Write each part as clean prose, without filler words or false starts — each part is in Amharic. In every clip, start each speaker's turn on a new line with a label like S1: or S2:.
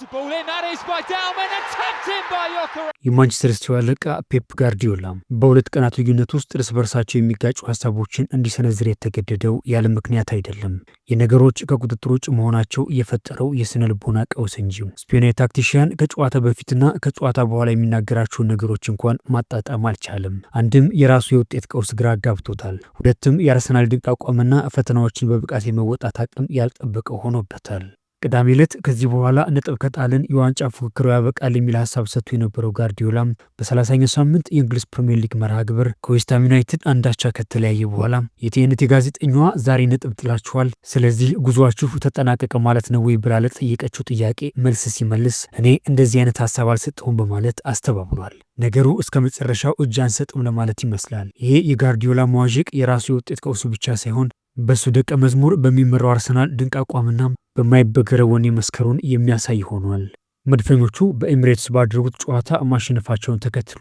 S1: Ball in, that is by Dowman and tapped in by Gyökeres.
S2: የማንቸስተር ሲቲው አለቃ ፔፕ ጋርዲዮላ በ2 ቀናት ልዩነት ውስጥ እርስ በርሳቸው የሚጋጩ ሀሳቦችን እንዲሰነዝር የተገደደው ያለ ምክንያት አይደለም። የነገሮች ከቁጥጥር ውጭ መሆናቸው የፈጠረው የስነ ልቦና ቀውስ እንጂ። ስፔናዊ tactician ከጨዋታ በፊትና ከጨዋታ በኋላ የሚናገራቸውን ነገሮች እንኳን ማጣጣም አልቻለም። አንድም የራሱ የውጤት ቀውስ ግራ አጋብቶታል። ሁለትም የአርሰናል ድንቅ አቋምና ፈተናዎችን በብቃት የመወጣት አቅም ያልጠበቀው ሆኖበታል። ቅዳሜ ዕለት ከዚህ በኋላ ነጥብ ከጣልን የዋንጫ ፉክክሩ ያበቃል የሚል ሀሳብ ሰጥቶ የነበረው ጋርዲዮላ በ30ኛው ሳምንት የእንግሊዝ ፕሪምየር ሊግ መርሃ ግብር ከዌስትሃም ዩናይትድ 1 አቻ ከተለያየ በኋላ የቲኤንቲ ጋዜጠኛዋ "ዛሬ ነጥብ ጥላችኋል፣ ስለዚህ ጉዟችሁ ተጠናቀቀ ማለት ነው ወይ?" ብላ ለጠየቀችው ጥያቄ መልስ ሲመልስ "እኔ እንደዚህ አይነት ሀሳብ አልሰጠሁም" በማለት አስተባብሏል። ነገሩ እስከ መጨረሻው እጅ አንሰጥም ለማለት ይመስላል። ይሄ የጋርዲዮላ መዋዠቅ የራሱ የውጤት ቀውሱ ብቻ ሳይሆን በሱ ደቀ መዝሙር በሚመራው አርሰናል ድንቅ አቋምና በማይበገረው ወኔ መስከሩን የሚያሳይ ሆኗል። መድፈኞቹ በኤሚሬትስ ባደረጉት ጨዋታ ማሸነፋቸውን ተከትሎ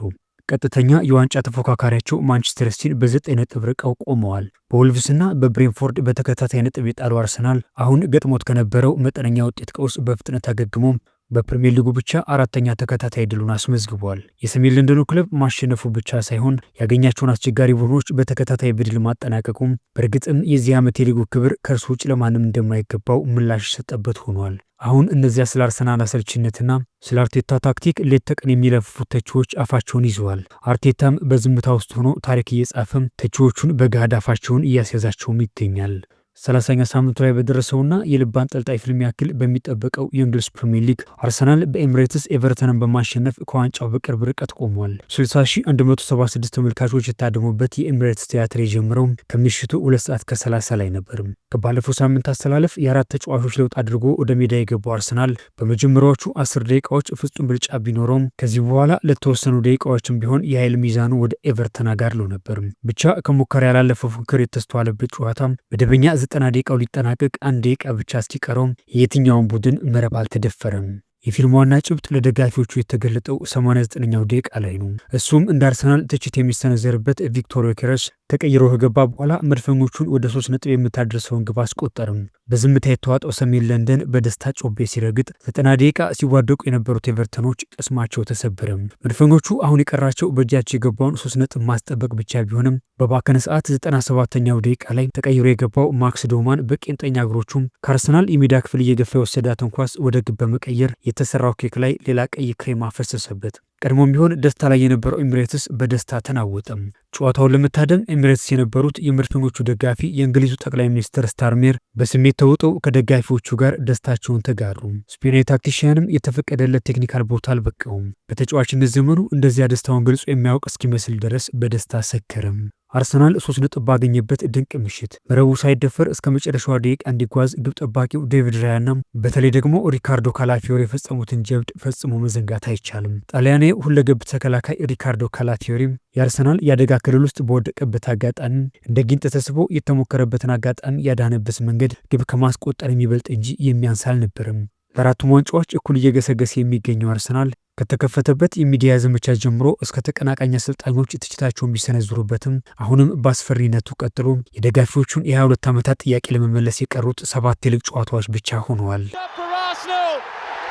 S2: ቀጥተኛ የዋንጫ ተፎካካሪያቸው ማንቸስተር ሲቲን በ9 ነጥብ ርቀው ቆመዋል። በወልቭስና በብሬንፎርድ በተከታታይ ነጥብ የጣሉ አርሰናል አሁን ገጥሞት ከነበረው መጠነኛ ውጤት ቀውስ በፍጥነት አገግሞ በፕሪምየር ሊጉ ብቻ አራተኛ ተከታታይ ድሉን አስመዝግቧል። የሰሜን ለንደኑ ክለብ ማሸነፉ ብቻ ሳይሆን ያገኛቸውን አስቸጋሪ ቡድኖች በተከታታይ በድል ማጠናቀቁም በእርግጥም የዚህ ዓመት የሊጉ ክብር ከእርሱ ውጭ ለማንም እንደማይገባው ምላሽ የሰጠበት ሆኗል። አሁን እነዚያ ስለ አርሰናል አሰልቺነትና ስለ አርቴታ ታክቲክ ሌት ተቀን የሚለፍፉት ተቺዎች አፋቸውን ይዘዋል። አርቴታም በዝምታ ውስጥ ሆኖ ታሪክ እየጻፈም ተቺዎቹን በገሃድ አፋቸውን እያስያዛቸውም ይገኛል። 30ኛ ሳምንቱ ላይ በደረሰውና የልብ አንጠልጣይ ፊልም ያክል በሚጠበቀው የእንግሊዝ ፕሪምየር ሊግ አርሰናል በኤምሬትስ ኤቨርተንን በማሸነፍ ከዋንጫው በቅርብ ርቀት ቆሟል። 60,176 ተመልካቾች የታደሙበት የኤምሬትስ ቲያትር የጀመረው ከምሽቱ 2 ሰዓት ከ30 ላይ ነበር። ከባለፈው ሳምንት አሰላለፍ የአራት ተጫዋቾች ለውጥ አድርጎ ወደ ሜዳ የገባው አርሰናል በመጀመሪያዎቹ 10 ደቂቃዎች ፍጹም ብልጫ ቢኖረውም ከዚህ በኋላ ለተወሰኑ ደቂቃዎችም ቢሆን የኃይል ሚዛኑ ወደ ኤቨርተን አጋድሎ ነበር። ብቻ ከሙከራ ያላለፈው ፉክክር የተስተዋለበት ጨዋታ መደበኛ 90 ደቂቃው ሊጠናቀቅ 1 ደቂቃ ብቻ እስኪቀረው የየትኛውን ቡድን መረብ አልተደፈረም። የፊልሙ ዋና ጭብጥ ለደጋፊዎቹ የተገለጠው 89ኛው ደቂቃ ላይ ነው። እሱም እንደ አርሰናል ትችት የሚሰነዘርበት ቪክቶር ዮኬሬስ ተቀይሮ ከገባ በኋላ መድፈኞቹን ወደ 3 ነጥብ የምታደርሰውን ግብ አስቆጠርም። በዝምታ የተዋጠው ሰሜን ለንደን በደስታ ጮቤ ሲረግጥ 90 ደቂቃ ሲዋደቁ የነበሩት ኤቨርተኖች ቅስማቸው ተሰበረም። መድፈኞቹ አሁን የቀራቸው በእጃቸው የገባውን 3 ነጥብ ማስጠበቅ ብቻ ቢሆንም በባከነ ሰዓት 97ኛው ደቂቃ ላይ ተቀይሮ የገባው ማክስ ዶማን በቄንጠኛ እግሮቹም ከአርሰናል የሜዳ ክፍል እየገፋ የወሰዳትን ኳስ ወደ ግብ በመቀየር የተሰራው ኬክ ላይ ሌላ ቀይ ክሬም አፈሰሰበት። ቀድሞም ቢሆን ደስታ ላይ የነበረው ኤሚሬትስ በደስታ ተናወጠም። ጨዋታውን ለመታደም ኤሚሬትስ የነበሩት የመድፈኞቹ ደጋፊ የእንግሊዙ ጠቅላይ ሚኒስትር ስታርሜር በስሜት ተውጠው ከደጋፊዎቹ ጋር ደስታቸውን ተጋሩ። ስፔናዊ tactician ም የተፈቀደለት technical ቦታ አልበቃውም። በተጫዋችነት ዘመኑ እንደዚያ ደስታውን ገልጾ የሚያውቅ እስኪመስል ድረስ በደስታ ሰከረም። አርሰናል 3 ነጥብ ባገኘበት ድንቅ ምሽት መረቡ ሳይደፈር እስከ መጨረሻዋ ደቂቃ እንዲጓዝ ግብ ጠባቂው ዴቪድ ራያና በተለይ ደግሞ ሪካርዶ ካላፊዮሪ የፈጸሙትን ጀብድ ፈጽሞ መዘንጋት አይቻልም። ጣሊያናዊ ሁለገብ ተከላካይ ሪካርዶ ካላፊዮሪ የአርሰናል የአደጋ ክልል ውስጥ በወደቀበት አጋጣሚ እንደ ጊንጥ ተስቦ የተሞከረበትን አጋጣሚ ያዳነበት መንገድ ግብ ከማስቆጠር የሚበልጥ እንጂ የሚያንስ አልነበረም። ለአራቱም ዋንጫዎች እኩል እየገሰገሰ የሚገኘው አርሰናል ከተከፈተበት የሚዲያ ዘመቻ ጀምሮ እስከ ተቀናቃኝ አሰልጣኞች ትችታቸውን ቢሰነዝሩበትም አሁንም በአስፈሪነቱ ቀጥሎ የደጋፊዎቹን የ22 ዓመታት ጥያቄ ለመመለስ የቀሩት ሰባት የሊግ ጨዋታዎች ብቻ ሆነዋል።
S1: For Arsenal.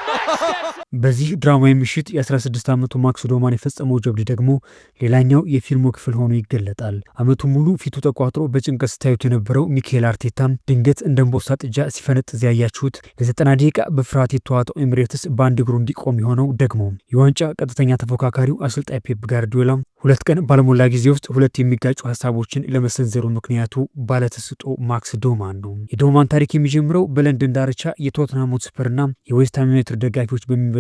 S1: Max steps
S2: በዚህ ድራማዊ ምሽት የ16 ዓመቱ ማክስ ዶማን የፈጸመው ጀብድ ደግሞ ሌላኛው የፊልሙ ክፍል ሆኖ ይገለጣል። ዓመቱ ሙሉ ፊቱ ተቋጥሮ በጭንቀት ስታዩት የነበረው ሚካኤል አርቴታም ድንገት እንደ እምቦሳ ጥጃ ሲፈነጥዝ ያያችሁት፣ ለ90 ደቂቃ በፍርሃት የተዋጠው ኤሚሬትስ በአንድ እግሩ እንዲቆም የሆነው ደግሞ የዋንጫ ቀጥተኛ ተፎካካሪው አሰልጣኝ ፔፕ ጋርዲዮላ 2 ቀን ባልሞላ ጊዜ ውስጥ ሁለት የሚጋጩ ሀሳቦችን ለመሰንዘሩ ምክንያቱ ባለተሰጥኦ ማክስ ዶማን ነው። የዶማን ታሪክ የሚጀምረው በለንደን ዳርቻ የቶትንሃም ሆትስፐርና የዌስትሃም ዩናይትድ ደጋፊዎች በሚበዙባት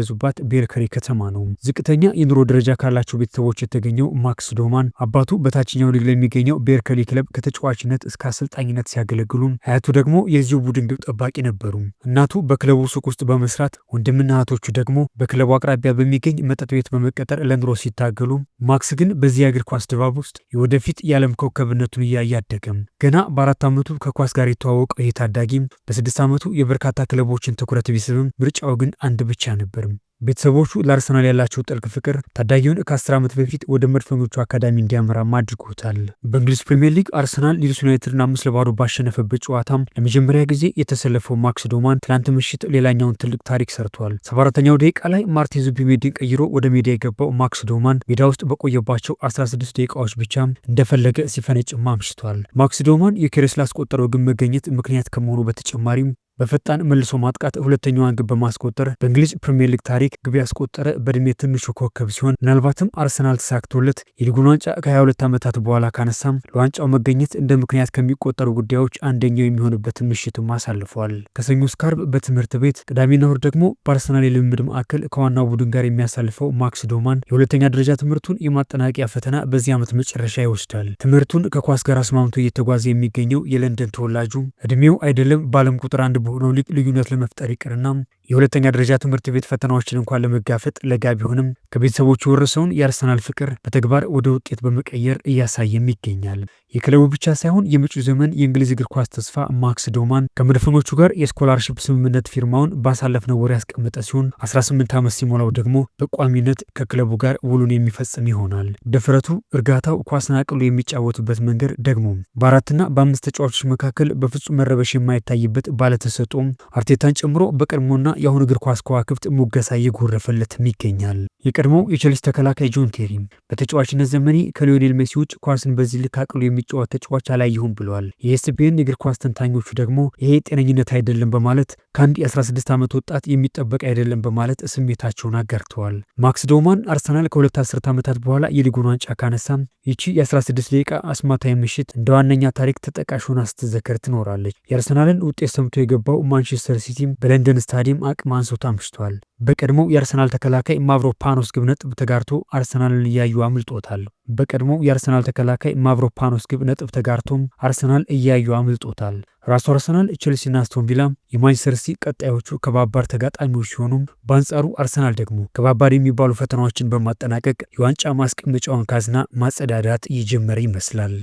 S2: ቤርከሪ ከተማ ነው። ዝቅተኛ የኑሮ ደረጃ ካላቸው ቤተሰቦች የተገኘው ማክስ ዶማን አባቱ በታችኛው ሊግ ለሚገኘው ቤርከሊ ክለብ ከተጫዋችነት እስከ አሰልጣኝነት ሲያገለግሉ፣ አያቱ ደግሞ የዚሁ ቡድን ግብ ጠባቂ ነበሩ። እናቱ በክለቡ ሱቅ ውስጥ በመስራት፣ ወንድምና እህቶቹ ደግሞ በክለቡ አቅራቢያ በሚገኝ መጠጥ ቤት በመቀጠር ለኑሮ ሲታገሉ፣ ማክስ ግን በዚህ የእግር ኳስ ድባብ ውስጥ የወደፊት የዓለም ኮከብነቱን እያየ አደገም። ገና በ4 ዓመቱ ከኳስ ጋር የተዋወቀው ይህ ታዳጊም በ6 ዓመቱ የበርካታ ክለቦችን ትኩረት ቢስብም ምርጫው ግን አንድ ብቻ ነበር። ቤተሰቦቹ ለአርሰናል ያላቸው ጥልቅ ፍቅር ታዳጊውን ከ10 ዓመት በፊት ወደ መድፈኞቹ አካዳሚ እንዲያመራም አድርጎታል። በእንግሊዝ ፕሪምየር ሊግ አርሰናል ሊድስ ዩናይትድን 5-0 ባሸነፈበት ጨዋታም ለመጀመሪያ ጊዜ የተሰለፈው ማክስ ዶማን ትናንት ምሽት ሌላኛውን ትልቅ ታሪክ ሰርቷል። 74ኛው ደቂቃ ላይ ማርቲን ዙቢሜንዲን ቀይሮ ወደ ሜዳ የገባው ማክስ ዶማን ሜዳ ውስጥ በቆየባቸው 16 ደቂቃዎች ብቻ እንደፈለገ ሲፈነጭም አምሽቷል። ማክስ ዶማን ዮኬሬስ ላስቆጠረው ግብ መገኘት ምክንያት ከመሆኑ በተጨማሪም በፈጣን መልሶ ማጥቃት ሁለተኛዋን ግብ በማስቆጠር በእንግሊዝ ፕሪምየር ሊግ ታሪክ ግብ ያስቆጠረ በእድሜ ትንሹ ኮከብ ሲሆን፣ ምናልባትም አርሰናል ተሳክቶለት የሊጉን ዋንጫ ከ22 ዓመታት በኋላ ካነሳም ለዋንጫው መገኘት እንደ ምክንያት ከሚቆጠሩ ጉዳዮች አንደኛው የሚሆንበትን ምሽትም አሳልፏል። ከሰኞ እስከ ዓርብ በትምህርት ቤት፣ ቅዳሜና እሁድ ደግሞ በአርሰናል የልምምድ ማዕከል ከዋናው ቡድን ጋር የሚያሳልፈው ማክስ ዶማን የሁለተኛ ደረጃ ትምህርቱን የማጠናቀቂያ ፈተና በዚህ ዓመት መጨረሻ ይወስዳል። ትምህርቱን ከኳስ ጋር አስማምቶ እየተጓዘ የሚገኘው የለንደን ተወላጁ እድሜው አይደለም በዓለም ቁጥር አንድ በሆነው ሊግ ልዩነት ለመፍጠር ይቅርና የሁለተኛ ደረጃ ትምህርት ቤት ፈተናዎችን እንኳን ለመጋፈጥ ለጋ ቢሆንም ከቤተሰቦቹ የወረሰውን የአርሰናል ፍቅር በተግባር ወደ ውጤት በመቀየር እያሳየም ይገኛል። የክለቡ ብቻ ሳይሆን የመጪው ዘመን የእንግሊዝ እግር ኳስ ተስፋ ማክስ ዶማን ከመድፈኞቹ ጋር የ scholarship ስምምነት ፊርማውን ባሳለፍነው ወር ያስቀመጠ ሲሆን፣ 18 ዓመት ሲሞላው ደግሞ በቋሚነት ከክለቡ ጋር ውሉን የሚፈጽም ይሆናል። ድፍረቱ፣ እርጋታው፣ ኳስን አቅሎ የሚጫወቱበት መንገድ ደግሞ በአራትና በአምስት ተጫዋቾች መካከል በፍጹም መረበሽ የማይታይበት ባለተሰጥኦም አርቴታን ጨምሮ በቀድሞና የአሁኑ እግር ኳስ ከዋክብት ሙገሳ እየጎረፈለትም ይገኛል። የቀድሞው የቼልሲ ተከላካይ ጆን ቴሪ "በተጫዋችነት ዘመኔ ከሊዮኔል ሜሲ ውጭ ኳስን በዚህ ልክ አቅሎ የሚጫወት ተጫዋች አላየሁም" ብለዋል። የኤስፒኤን የእግር ኳስ ተንታኞቹ ደግሞ "ይሄ ጤነኝነት አይደለም" በማለት፣ ከአንድ የ16 ዓመት ወጣት የሚጠበቅ አይደለም በማለት ስሜታቸውን አጋርተዋል። ማክስ ዶማን አርሰናል ከ2 አስርት ዓመታት በኋላ የሊጉን ዋንጫ ካነሳም ይቺ የ16 ደቂቃ አስማታዊ ምሽት እንደ ዋነኛ ታሪክ ተጠቃሽ ሆና ስትዘከር ትኖራለች። የአርሰናልን ውጤት ሰምቶ የገባው ማንቸስተር ሲቲም በለንደን ስታዲየም አቅም አንሶት አምሽቷል። በቀድሞው የአርሰናል ተከላካይ ማቭሮፓኖስ ግብ ነጥብ ተጋርቶ አርሰናልን እያዩ አምልጦታል። በቀድሞው የአርሰናል ተከላካይ ማቭሮፓኖስ ግብ ነጥብ ተጋርቶም አርሰናል እያዩ አምልጦታል። ራሱ አርሰናል፣ ቼልሲና አስቶን ቪላ የማንቸስተር ሲቲ ቀጣዮቹ ከባባድ ተጋጣሚዎች ሲሆኑ፣ በአንጻሩ አርሰናል ደግሞ ከባባድ የሚባሉ ፈተናዎችን በማጠናቀቅ የዋንጫ ማስቀመጫውን ካዝና ማጸዳዳት እየጀመረ ይመስላል።